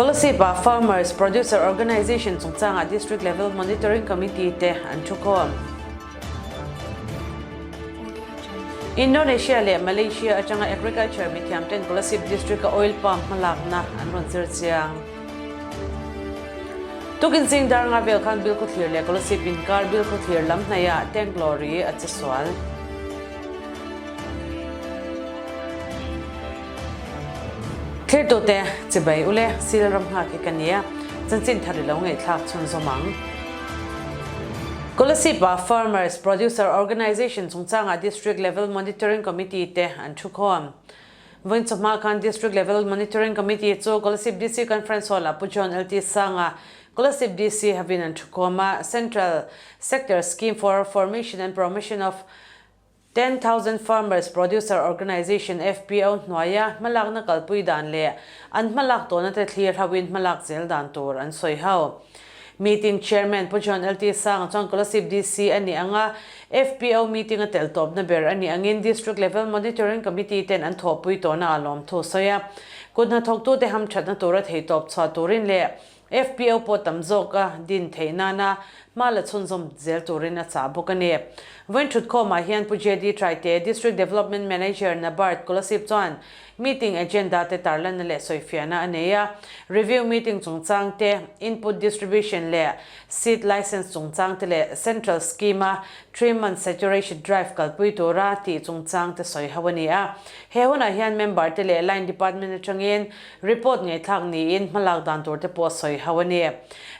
Kolasib-ah Farmers Producer Organisation chungchangah District Level Monitoring Committee te an thukhawm. Indonesia leh Malaysia atanga Agriculture mithiamten Kolasib District-a oil palm hmalakna an rawn zir chiang. Tukin zing dar nga vel khan Bilkhawthlir leh Kolasib inkar Bilkhawthlir lam hnaihah tank lorry a che sual. Thirtute, Chibai ule, Sil ram nghak hi ka nia, chanchin thar i lo ngaihthlak chhunzawm ang. Kolasib-ah Farmers Producer Organisation chungchangah District Level Monitoring Committee te an thukhawm. Vawiin chawhma khan District Level Monitoring Committee chu Kolasib DC Conference Hall-ah Pu John LT Sanga, Kolasib DC hovin an thukhawm a, Central Sector Scheme for Formation and Promotion of 10,000 Farmers Producer Organisation, FPO, hnuaia hmalakna kalpui dan leh an hmalak tawhna te thlir hauhin hmalak zel dan tur an sawi ho. Meeting Chairman Pu John LT Sanga chuan Kolasib DC a nih anga FPO meeting a tel tawpna ber a nih angin District Level Monitoring Committee ten an thawhpui tawhna a lawmthu sawi a. Kut hnathawktute hamthatna tura theitawp chhuah turin leh FPO pawh tam zawk a din theih nana hma la chhunzawm zel turin a chah bawk a ni. Vawiin thutkhawmah hian Pu JD Traite, District Development Manager NABARD Kolasib chuan meeting agenda te tarlanna leh sawifiahna a nei a. Review meeting chungchang te, input distribution leh seed license chungchang te leh Central Scheme-a 3 month saturation drive kalpui tura tih chungchang te sawi ho a ni a. He hunah hian member te leh line department atangin Report ngaihthlak niin hmalak dan tur te pawh sawi ho a ni.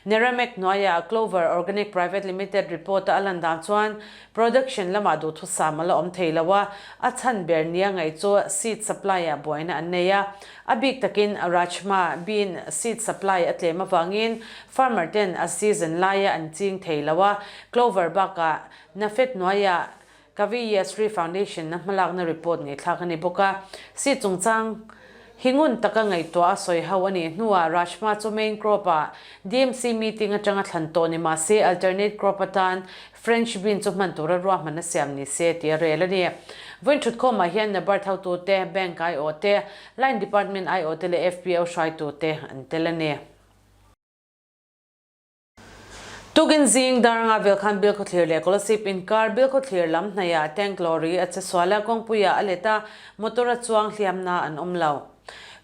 Neramek hnuaiah Clover Organic Private Limited report-a a lan dan chuan production lamah duhthusam a la awm thei lo a, a chhan ber nia ngaih chu seed supply-ah buaina an nei a. A bik takin Rajma bean seed supply a tlem avangin farmer ten a season laia an ching thei lo a, Clover bakah Nafed hnuaiah Kavi Yasri Foundation na hmalakna report ngaihthlak a ni bawk a. Seat chungchang hi ngun taka ngaihtuah a sawi ho a nih hnuah Rajma chu main crop ah DMC meeting atanga thlan tawh ni mah se alternate crop atan French bean chu hman tura ruahman a siam ni se tih a rel a ni. Vawiin thutkhawmah hian NABARD hotute, Bank aiawh te, Line Department aiawh te leh FPO hruaitute an tel a ni. Tukin zing dar nga vel khan Bilkhawthlir leh Kolasib inkar Bilkhawthlir lam hnaihah tank lorry a che sual a, kawngpuiah a let a, motor a chuang hliamna an awm lo.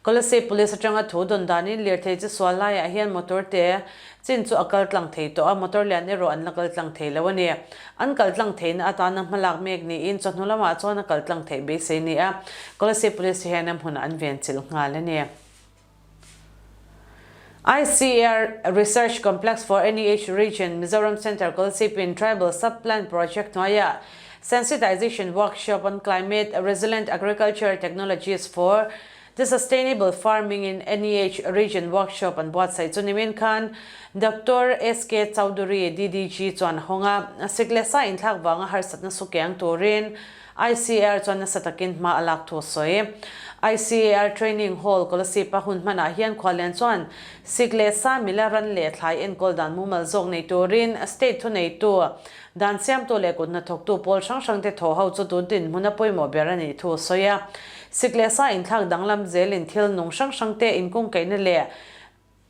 Kolasib Police atanga thu dawn danin lirthei che sual laiah hian motor te chin chu a kal tlang thei tawh a, motor lian erawh an la kal tlang thei lo a ni. An kal tlang theihna atana hmalak mek niin chawhnu lamah chuan a kal tlang theih beisei ni a, Kolasib Police te hian a hmunah an ven chilh nghal a ni. ICAR Research Complex for NEH Region, Mizoram Centre Kolsipin Tribal Sub-Plan Project hnuaiah Sensitization Workshop on Climate Resilient Agriculture Technologies for the Sustainable Farming in NEH Region Workshop an buatsaih chu nimin khan Doctor SK Chaudhuri, DDG chuan hawng a, sik leh sa inthlak vanga harsatna sukiang turin ICAR chuan nasa takin hma a lak thu a sawi. ICAR Training Hall, Kolasib-a hun hmanah hian Khualian chuan sik leh sa mila ran leh thlai enkawl dan mumal zawk nei turin state thuneitu, dan siamtu leh kut hnathawktu pawl hrang hrangte thaw ho chu tun dinhmun a pawimawh ber a nih thu a sawi a. Sik leh sa inthlak danglam zelin thil nung hrang hrangte inkungkaihna leh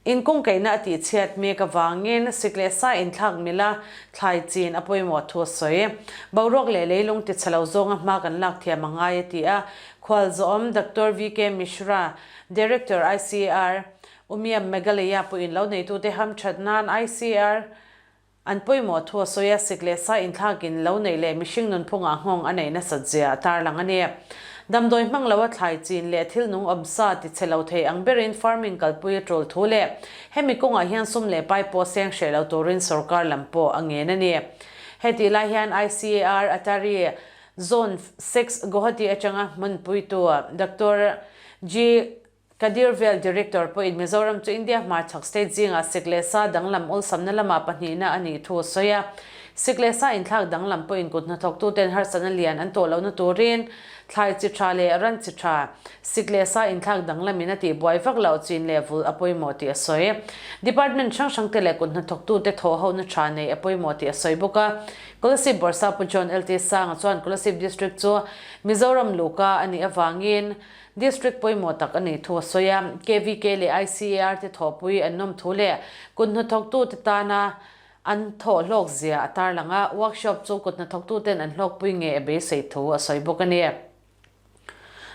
Inkungkaihna a tihchhiat mek avangin sik leh sa inthlak mila thlai chin a pawimawh thu a sawi. Boruak leh leilung tichhe lo zawnga hma kan lak thiam a ngai a ti a. Khualzawm Doctor VK Mishra, Director ICAR, Umiam Meghalaya pawhin lo neitute hamthat nan ICAR an pawimawh thu a sawi a, sik leh sa inthlakin lo neih leh mihring nunphungah nghawng a neih nasat zia a tarlang a ni. Damdawi hmang loa thlai chin leh thil nung awm sa ti chhe lo thei ang berin farming kalpui a tul thu leh hemi kawngah hian sum leh pai pawh seng hreh lo turin sorkar lam pawh a ngen a ni. Hetih lai hian ICAR Atari Zone 6 Guwahati atanga hmunpuitu Doctor G. Kadirvel Director pawhin Mizoram chu India hmarchhak state zingah sik leh sa danglam awlsamna lamah pahnihna a nih thu a sawi a. Sik leh sa inthlak danglam pawhin kut hnathawktuten harsatna lian an tawh lohna turin Thlai chi tha leh ran chi tha, sik leh sa inthlak danglamin a tihbuai vak loh chin leh vulh a pawimawh tih a sawi. Department hrang hrangte leh kut hnathawktute thawhhohna tha neih a pawimawh tih a sawi bawk a. Kolasib Bawrhsap Pu John LT Sanga chuan Kolasib District chu Mizoram luhka a nih avangin District pawimawh tak a nih thu a sawi a. KVK leh ICAR te thawhpui an nawm thu leh kut hnathawktute tana An thawh hlawk zia a tarlang a, workshop chu kut hnathawktuten an hlawkpui nge a beisei thu a sawi bawk a ni.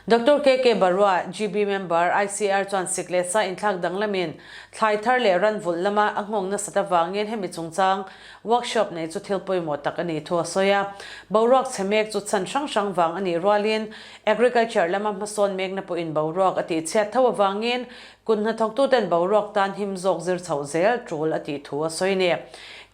Doctor KK Barua, GB member, ICR chuan sik leh sa inthlak danglamin thlai thar leh ran vulh lama a nghawng nasat avangin hemi chungchang workshop nei chu thil pawimawh tak a nih thu a sawi a. Boruak chhe mek chu chhan hrang hrang vang a nih rualin agriculture lama hmasawn mekna pawhin boruak a tihchhiat tho avangin Kut hnathawktuten boruak tan him zawk zir chhoh zel tul a tih thu a sawi ni.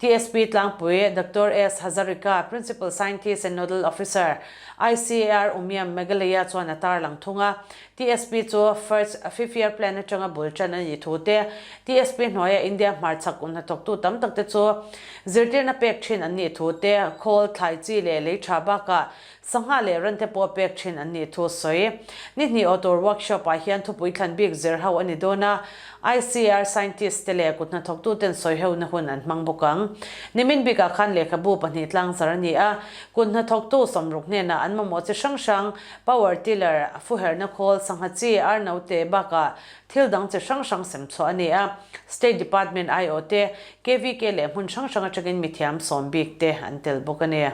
TSP tlangpui Doctor S. Hazarika, Principal Scientist and Nodal Officer, ICAR Umiam Meghalaya chuan a tarlang thung a. TSP chu First Fifth Year Plan atanga bul tan a nih thu te, TSP hnuaia India hmarchhak kum hnathawktu tam tak te chu zirtirna pek thin an nih thu te, khawl, thlai chi leh lei tha bakah Sangha leh rante pawh pek thin an nih thu sawi. Ni hnih aw tur workshop ah hian thupui thlan bik zir ho a ni dawn a, ICAR scientist te leh kut hnathawktu ten sawi ho na hun an hmang bawk ang. Nimin bikah khan lehkhabu pahnih tlangzar a ni a, kut hnathawktu sawmruk hnenah an mamawh chi hrang hrang, power tiller, fuherna khawl, sangha chi, ar note bakah thil dang chi hrang hrang sem chhuah a ni a, State Department aiawh te, KVK leh hmun hrang hrang atangin mithiam sawm bik te an tel bawk a ni.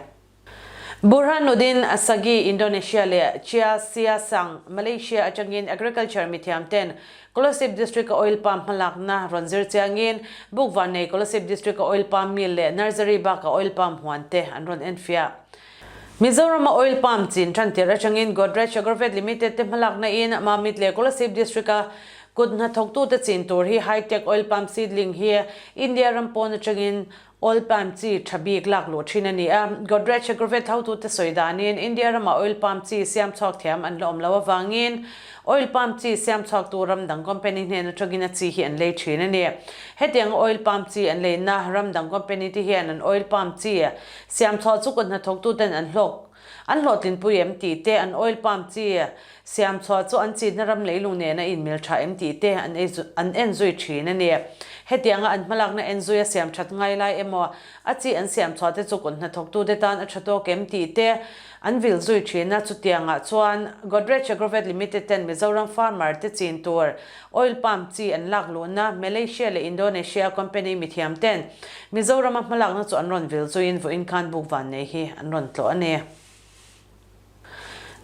Burhanuddin Sagi, Indonesia leh Chia Sia Sang, Malaysia atangin Agriculture mithiam ten Kolasib District-a oil palm hmalakna rawn zir chiangin Bukvanei Kolasib District-a oil palm mill leh nursery bakah oil palm huan te an rawn enfiah. Mizorama oil palm chin tantir atangin Godrej Agrovet Limited te hmalakna in Mamit leh Kolasib District-a kut hnathawktute chin tur hi high-tech oil palm seedling hi India ram pawn atangin Oil palm chi tha bik lak luh thin a ni a, Godrej Agrovet hotute sawi danin India rama oil palm chi siam chhuak thiam an la awm lo avangin oil palm chi siam chhuaktu ram dang company hnen atangin a chi hi an lei thin a ni. Hetianga oil palm chi an leina ram dang company te hian an oil palm chi siam chhuah chu kut hnathawktuten an hlawk An hlawhtlinpui em tih te, an oil palm chi siam chhuah chu an chitna ram leilung nena inmil tha em tih te an an en zui thin a ni. Hetianga an hmalakna en zui a siam that ngai lai emaw, a chi an siam chhuah te chu kut hnathawktute tan a tha tawk em tih te an vil zui thin a. Chutiangah chuan Godrej Agrovet Limited ten Mizoram farmer te chin tur oil palm chi an lak luhna Malaysia leh Indonesia company mithiam ten Mizorama hmalakna chu an rawn vil zuiin vawiin khan buk vannei hi an rawn tlawh a ni.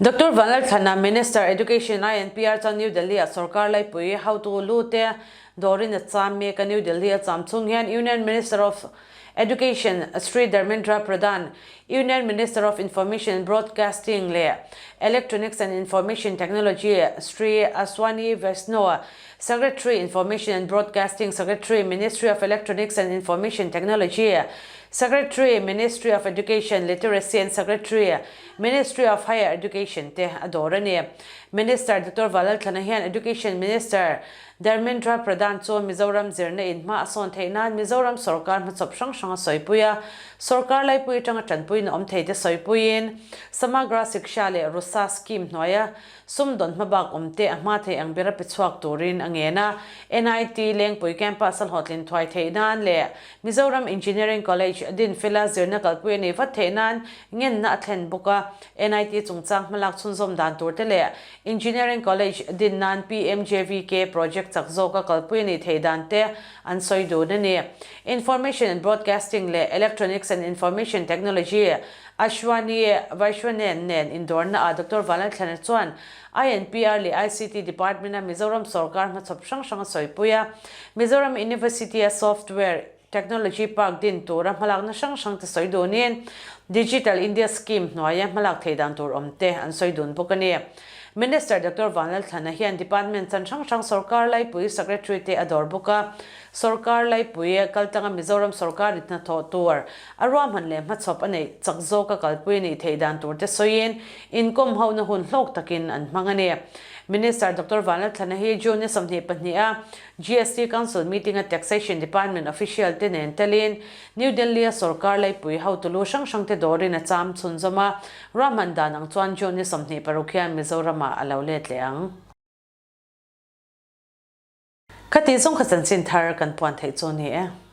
Doctor Vanlalthlana, Minister, Education, INPR chuan New Delhi-ah sorkar laipui hotu lu te dawrin a cham mek a. New Delhi a cham chung hian Union Minister of Education Shri Dharmendra Pradhan, Union Minister of Information and Broadcasting leh Electronics and Information Technology Shri Ashwani Vaishnaw, Secretary, Information and Broadcasting Secretary, Ministry of Electronics and Information Technology, Secretary, Ministry of Education, Literacy and Secretary, Ministry of Higher Education te a dawr a ni. Minister Doctor Valalthlana hian Education Minister Dharmendra Pradhan chu Mizoram zirna in hma a sawn theih nan Mizoram sorkar hmachawp hrang hrang a sawipui a, sorkar laipui atanga tanpuina awm thei te sawipuiin Samagra Shiksha leh RUSA scheme hnuaia Sumdawn hmabak awmte a hma thei ang bera pe chhuak turin a ngen a, NIT Lengpui Campus a hlawhtlin thuai theih nan leh Mizoram Engineering College Dinfela zirna kalpui a nih vat theih nan ngenna a thlen bawk a. NIT chungchang hmalak chhunzawm dan tur te leh Engineering College din nan PMJVK project chak zawka kalpui a nih theih dan te an sawi dun a ni. Information and Broadcasting leh Electronics and Information Technology Ashwani Vaishwanen nen indawrna ah Doctor Vanlalthlana chuan INPR leh ICT Department a Mizoram sorkar hmachhawp hrang hrang a sawipui a, Mizoram University a Software Technology Park din tura hmalakna hrang hrang te sawi dunin Digital India Scheme hnuaia hmalak theih dan tur awm te an sawi dun bawk a ni. Minister Doctor Vanlalthlana hian Department chan hrang hrang sorkar laipui Secretary te a dawr bawk a, sorkar laipui kaltlanga Mizoram sorkar in hnathawh tur A ruahman leh hmachhawp a neih chak zawka kalpui a nih theih dan tur te sawiin inkawm hona hun hlawk takin an hmang a ni. Minister Doctor Vanlalthlana hi June ni 22 a GST Council meeting a Taxation Department official te nen telin New Delhi a sorkar laipui hotulu hrang hrang te dawrin a cham chhunzawm a, ruahman dan ang chuan June ni 26 hian Mizoramah a lo let leh ang. Khati zawng kha chanchin thar kan puan theih chu a ni e.